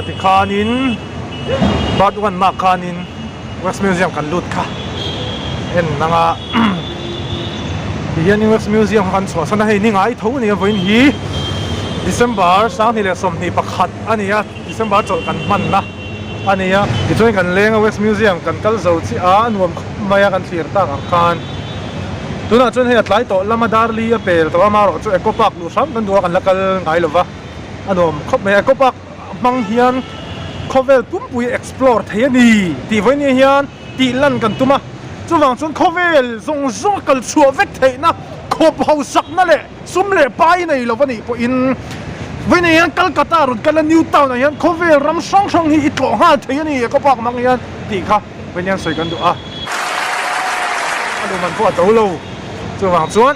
tikhanin part one mark khanin wax museum kan lut kha en anga tihianin wax museum kha kan chhuahsan a hei ni ngai tho a ni a vawiin hi December 2021 a ni a December chawlh kan hmanna a ni a tichuan kan leng a wax museum kan kal zo chiah a a nuam khawp mai a kan thlir tak ang khan tunah chuan hei a tlai tawh lama darli a pel tawh a amaherawhchu chu eco park luh hram kan duh a kan la kal ngai lo va a nuam khawp mai a eco park hmang hian khawvel pumpui explore thei a ni tih vawiin hian tih lan kan tum a chuvang chuan khawvel zawng zawng a kal chhuah vek theihna khawp hausakna leh Sum leh pai nei lo a nih pawhin vawiin hian Calcutta rawn kal a New Town ah hian khawvel ram hrang hrang hi i tlawh nghal thei a ni Eco Park hmang hian tih kha vawiin hian sawi kan duh a. A luhman pawh a to lo chuvang chuan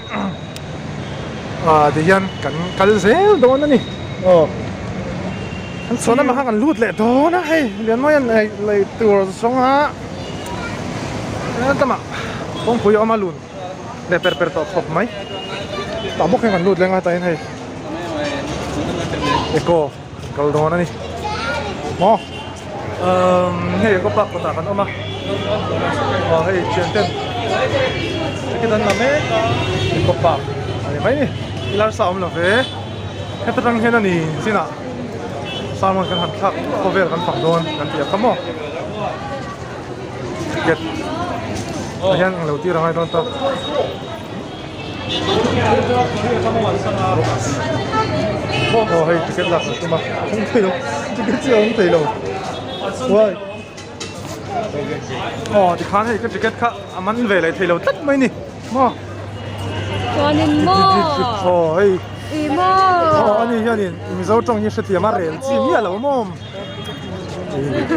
ah ti hian kan kal zel dawn a ni aw kan chhuah lamah khan kan lut leh dawn a hei Lianmawia'n lei tur zawnga tlama kawngpui a awm a lun. leh per per tawh khawp mai tah bawk hian kan lut leng a hetah hian hei eco kan kal dawn a ni maw umm hei eco park kawtah kan awm a aw hei thian ten ticket an la mek a eco park a ni mai ni i larsa awm lo ve heta tang hian a ni chinah sermon kan han thlak khawvel kan fak dawn kan tih a kha maw. Ticket ah hian englo tir angai dawn ta. Aw hei ticket lak an tum a awm thei lo ticket chi a awm thei lo uai aw tikhan hei ka ticket kha a man ve leh thei lo tlat mai ni maw Chuanin maw aw hei i maw aw ani hianin Mizo tawng hi hrethiam a rel chi miah lo maw.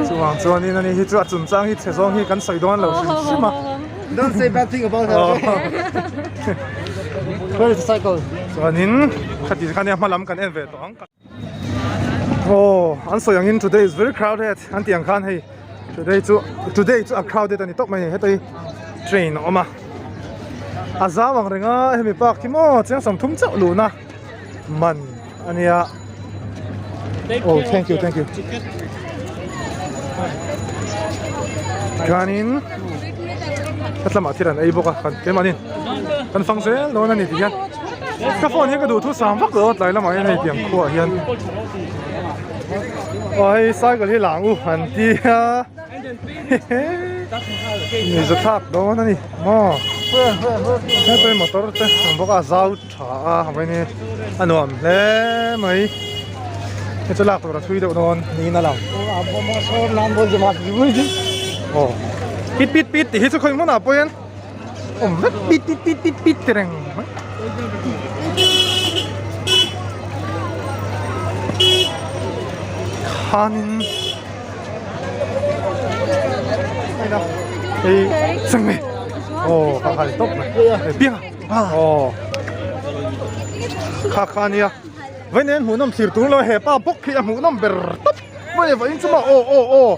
Chuvang chuanin ani hi chu a chungchang hi chhe zawng hi kan sawi dawn lo hrim hrim a. Don't say bad thing about her. Where is the cycle? Chuanin khati khan hma lam kan en ve tawh ang. Oh, an sawi angin today is very crowded an tih ang khan hei today chu today chu a crowded a ni tawp mai a ni heta hi train a awm a. A zau ang reng a hemi park hi maw chiang 30 chauh luhna man a nia. Oh thank you thank you chuanin ka tlamah thil an ei bawk a kan keimahni kan fang zel dawn a ni ti hian ka phone hi ka duh thu sang vak lo a tlai lamah hian hei tiang khuaah hian aw hei cycle hi lang u an ti a ni za thlak dawn a ni maw heta motor te awm bawk a zau tha a hawini a nuam hle mai hei chu lak tur a thui deuh dawn niin a lang aw pit pit pit tih hi chu khawi hmunah pawh hian awm vek pit pit pit pit pit ti reng mai khanin hei sangme aw kha kha ni tawp mai piang a. Aw kha kha ania vawiin hmuh nawm thlir tur lo hepa bawk hi a hmuh nawm ber tawp mai a vawiin chu maw aw aw aw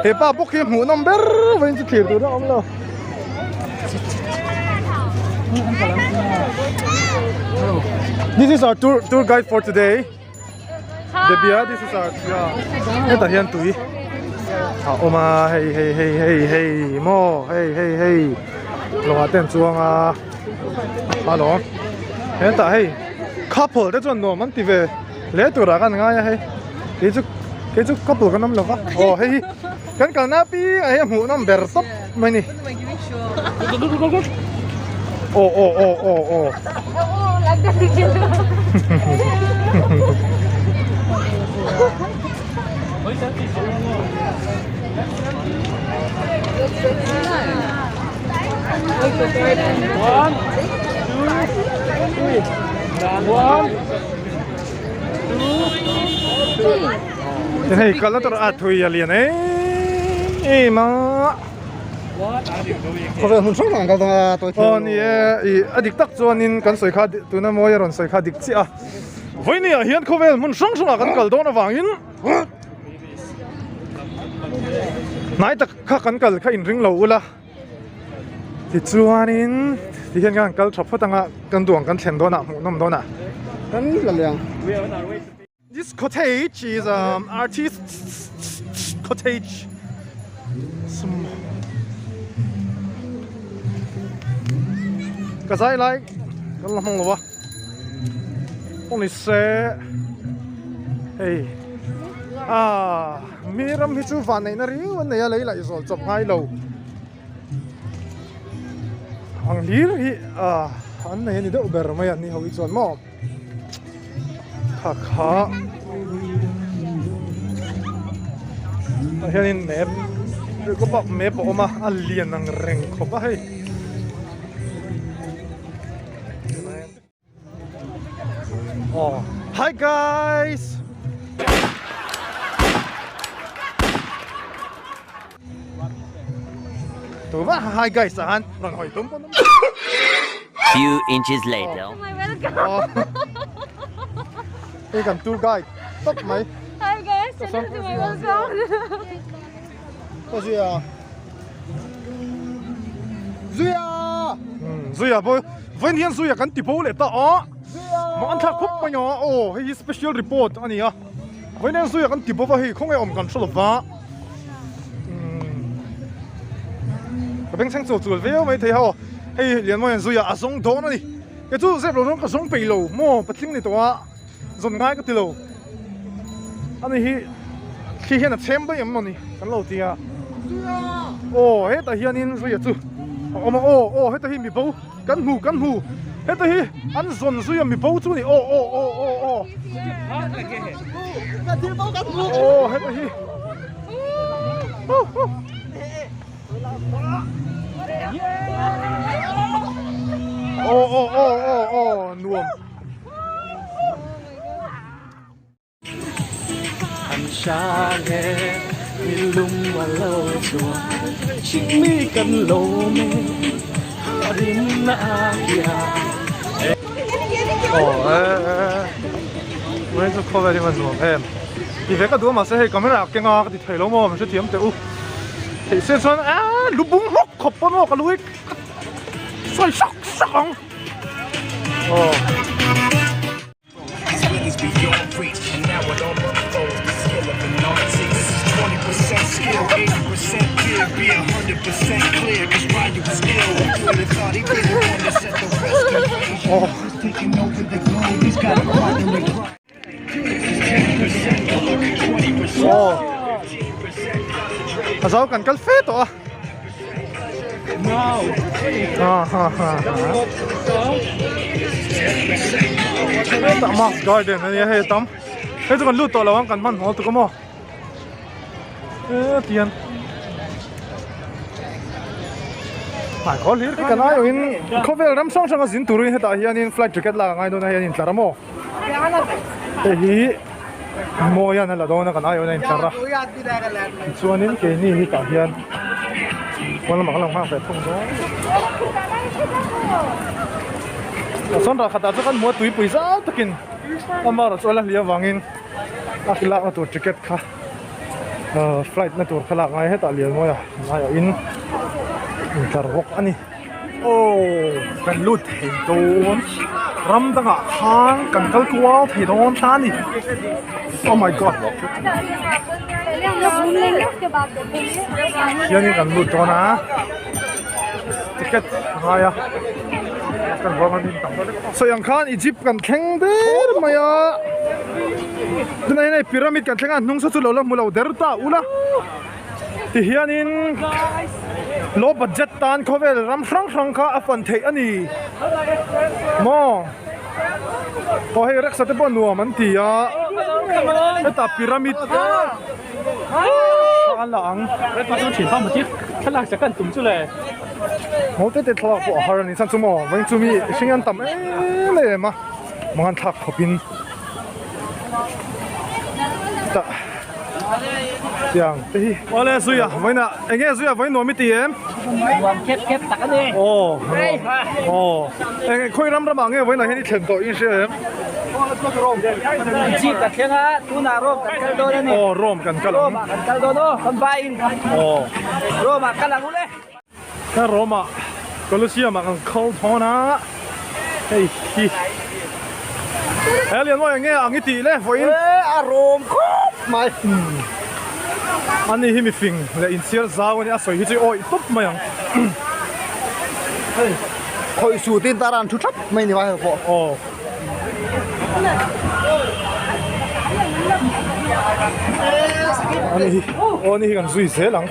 hepa bawk hi a hmuh nawm ber vawiin chu thlir tur a awm lo This is our tour tour guide for today. Debia this is our yeah. Hetah hian tui a awm a hei hei hei hei hei maw hei hei hei lawngah te an chuang a hello hetah hei couple te chuan nuam an ti ve hle turah khan an ngai a hei kei chu kei chu couple kan awm lo va aw hei hi kan kalna apiangah hian hmuh nawm ber tawp mai a ni aw aw aw aw aw. Hei kal na tur a thui a lian em em a. Khawvel hmun hrang hrang kal dawn a tawi Aw ni e i a dik tak chuanin kan sawi kha tuna mawi a rawn sawi kha dik chiah a. Vawinia hian khawvel hmun hrang hrangah kan kal dawn avangin hnai tak kha kan kal kha inring lo ula tichuanin tihian kan kal tha phawt anga kan duang kan thlen dawnah hmuhnawm dawnah kan la leng. This cottage is um artist's cottage. Ka zai lai kan la hmang lo a. Awng ni se hei ah mi ram hi chu van neihna riau an nei a lei laih zawl chawp ngai lo ang hlir hi ah an nei a ni deuh ber mai a ni ho hi chuan maw. Kha kha tah hianin map rikhawp ah map a awm a a lian ang reng khawp a hei aw hi guys Tuma hi guys ah han rawn hawi tum pawn Few inches later. Oh my welcome. Oh. Hei kan tour guide tawp mai. Hi guys, welcome to my welcome. Ka zuia. Zuia. Zuia bo vawiin hian Zuia kan ti bo leh ta a. Mah an thlak khawp mai a. Aw hei hi special report a ni a. Vawiin hian Zuia kan ti bo va hei khawnge awm kan hre lo va. Ka bengchheng chul chul viau mai thei ho hei Lianmawi an zuia a zawng dawn a ni kei chu zep lo dawn ka zawng peih lo maw patling ni tawh a zawn ngai ka ti lo ani hi thli hian a chhem daih em mawni kan lo ti a aw hetah hianin zuia chu a awm a aw aw heta hi mibo kan hmu kan hmu heta hi an zawn zuia mibo chu a ni aw aw aw aw aw aw heta hi Aw aw aw aw aw nuam. An sang e min lung a lo chuan chingmi kan lo me a rin na a kia. Aw eh eh Vawiin chu khawvel hi va nuam em. Ti ve ka duh a mahse hei camera a keng a ka ti thei lo maw min hrethiam teh u. Theih se chuan aaa lu bung hlawk khawp pawn aw ka lu hi ka sawi sak sak ang. Aw. Aw. A zau kan kal fe tawh a. Hetah Mass Garden a nia hei a tam. Hei chu kan lut tawh lo ang kan hmanhmawh tuk a maw. Hetian Hmaikhaw hlir kan aiawhin khawvel ram hrang hranga zin turin hetah hianin flight ticket lak a ngai dawn a hei an intlar a maw. Hei hi Mawian a la dawn a kan aiawhin a intlar a tichuanin keini hi tah hian pawn lamah kan lo nghak ve thung dawn. Tah chuan rah khatah chu kan hmu a tuipui zau takin amaherawhchu a la hliah avangin a lakna tur ticket kha flight na tur kha lak ngai hetah Lianmawia aiawhin intlar bawk a ni. Aw kan lut thei dawn ram dangah khan kan kal kual thei dawn ta a ni oh my god hianin kan lut dawn a ticket a ngai a kan ruang a sawi ang khan Egypt kan thleng der mai a tunah hian hei pyramid kan thleng a hnung saw chu lo la hmu lo der ta ula. Tihianin low budget tan khawvel ram hrang hrang kha a fan theih a ni maw? Aw hei Rex-a te pawh nuam an ti a, hetah pyramid an la ang. Ho te te thlalak pawh a har a ni chhan chu maw vawiin chu mi hring an tam em em a, mangan thlak khawpin tah. Tiang te hi. Awle Zuia vawiin ah eng nge Zuia vawiin nuam i ti em? Nuam khep khep tak a ni. Aw aw eng khawi ram ramah nge vawiin ah hian i thlen tawh i hria em? Egypt ka thleng a tunah Rome kan kal dawn a ni. Aw Rome kan kal ang. Rome ah kan kal dawn aw kan vaiin. Aw. Rome ah kal ang u le. Ka Rome ah Colosseum ah kan kal dawn a hei hi. He Lianmawi eng nge ang i tih le vawiin? E a rawm khawp mai. Ani hi mifing leh inchhiar zau a nia, a sawi hi chu i awih tawp mai ang. Hei khawih suh tiin tara an thu thap mai ni vai ho pawh. Aw. Ani hi aw ani hi kan zui zel ang.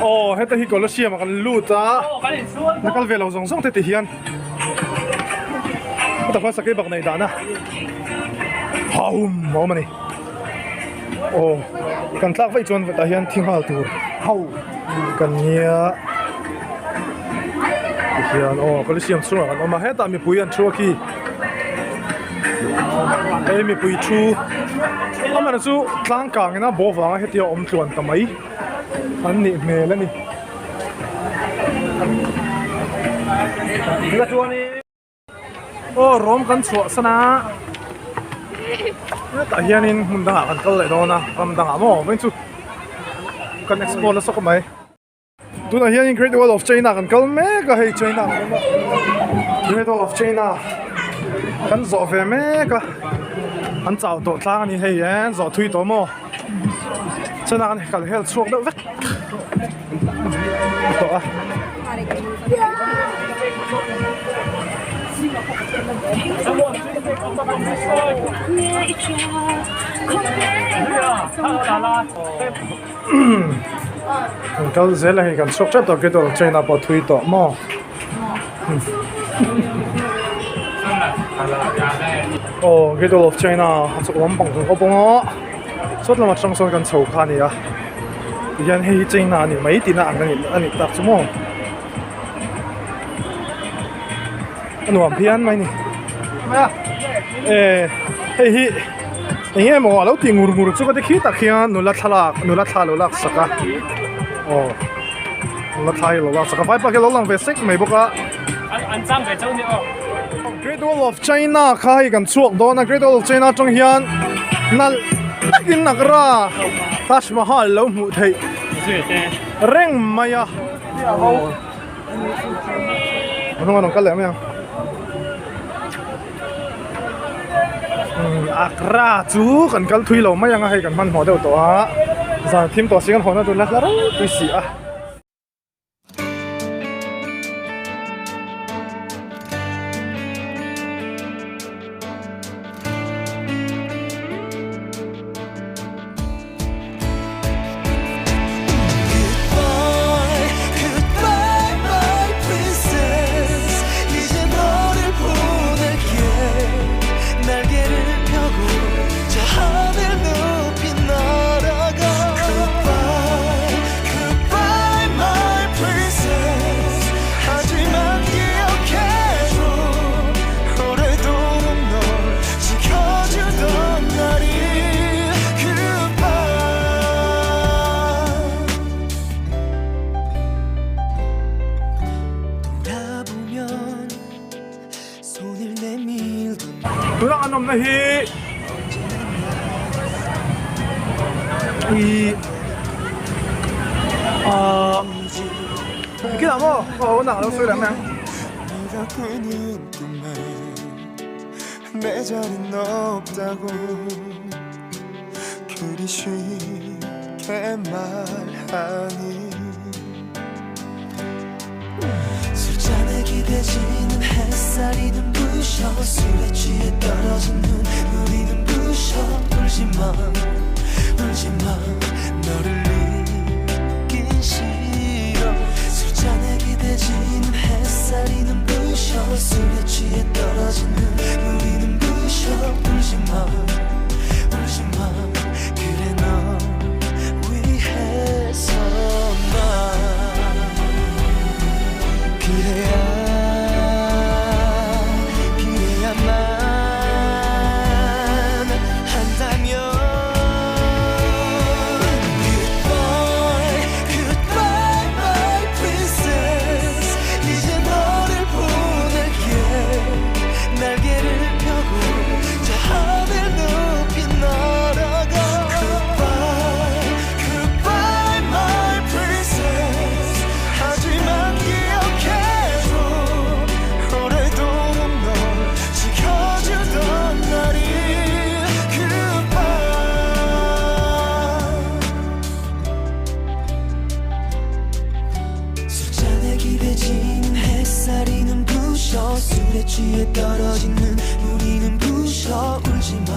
Aw heta hi Colosseum ah kan lut a, na kal ve lo zawng zawng te ti hian heta khuan sakei bak neih dahna haum a awm a ni. Aw kan tlak vaih chuan tah hian thi nghal tur ho kan nia tihian aw Colosseum chhungah kan awm a hetah mipui an thu a khi hei mipui thu amaherawhchu chu tlang kang ina bawh vanga hetia awm tluan ta mai an nih hmel a ni. Aw rawm kan chhuah san a hetah hianin hmun dangah kan kal leh dawn a ram dangah maw vawiin chu kan explore nasa khawp mai tunah hianin great wall of china kan kal mek a hei china kan awm a great wall of china kan zawh ve mek a an chau tawh tlang a ni hei e an zawh thui tawh maw china kan kal hel chhuak deuh vek. Tawh a. Kan kal zel a hei kan chhuak tep tawh Great Wall of China pawh a thui tawh maw. Aw Great Wall of China a chhuk lampang kan kawp ang a. Sawt lamah atang sawn kan chho kha a ni a tihian hei hi China a ni mai tihna ang a nih tak chu maw a nuam phian mai a ni eh hei hi eng nge maw a lo tih ngur ngur chu ka ti khi tak hian nula thlalak nula thla lo lak sak a aw nula thla hi a lo lak sak a vaipa khi a lo lang ve sek mai bawk a. Great Wall of China kha hei kan chhuak dawn a, Great Wall of China atang hian nalh takin Agra Taj Mahal lo hmuh theih reng mai a. A hnungah rawn kal leh mai ang. Agra chu kan kal thui lo mai ang a, hei kan hmanhmawh deuh tawh a, zan thim tawh si kan hawn a tun la hla ropui si a. Tuna kan awmna hi ih ahh engtin ah maw ka ho nak lo sawi leh mai ang. 술에 취해 떨어지는 우리는 부셔 울지마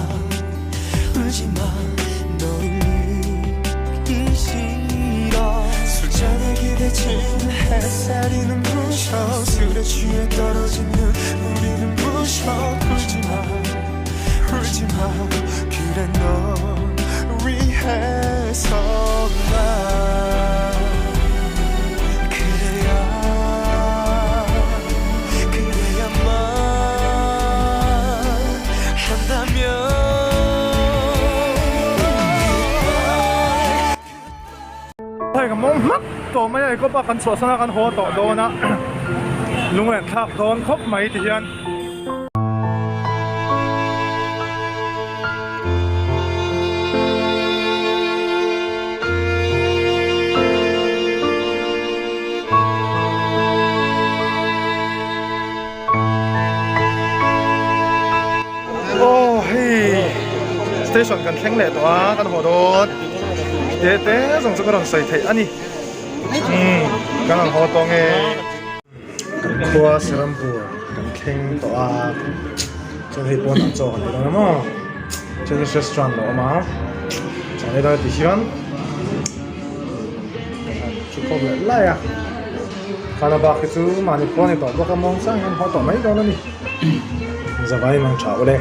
울지마 너 울기 싫어 술잔에 기대치는 햇살이 눈부셔 술에 취해 떨어지는 우리는 부셔 울지마 울지마 그래 널 위해서만 그래야 그래야만 한다면 Hei ka mawng hmak tawh mai a eko pa kan chhuahsan a kan haw tawh dawn a lunglen thlak dawn khawp mai ti hian. Aw hei station kan thleng leh tawh a kan haw dawn te te zawng chu ka rawn sawi theih a ni umm kan rawn haw tawh nge kan khua Serampur kan thleng tawh a chuan hei pawnah chaw kan ei dawn a maw Chinese restaurant a awm a chuan ei dawn tih hian kan han thu khawm leh lai a khana bak hi chu mahni khua a ni tawh bawk a muang chang hian haw tawh mai dawn a ni zavai mang tha ule.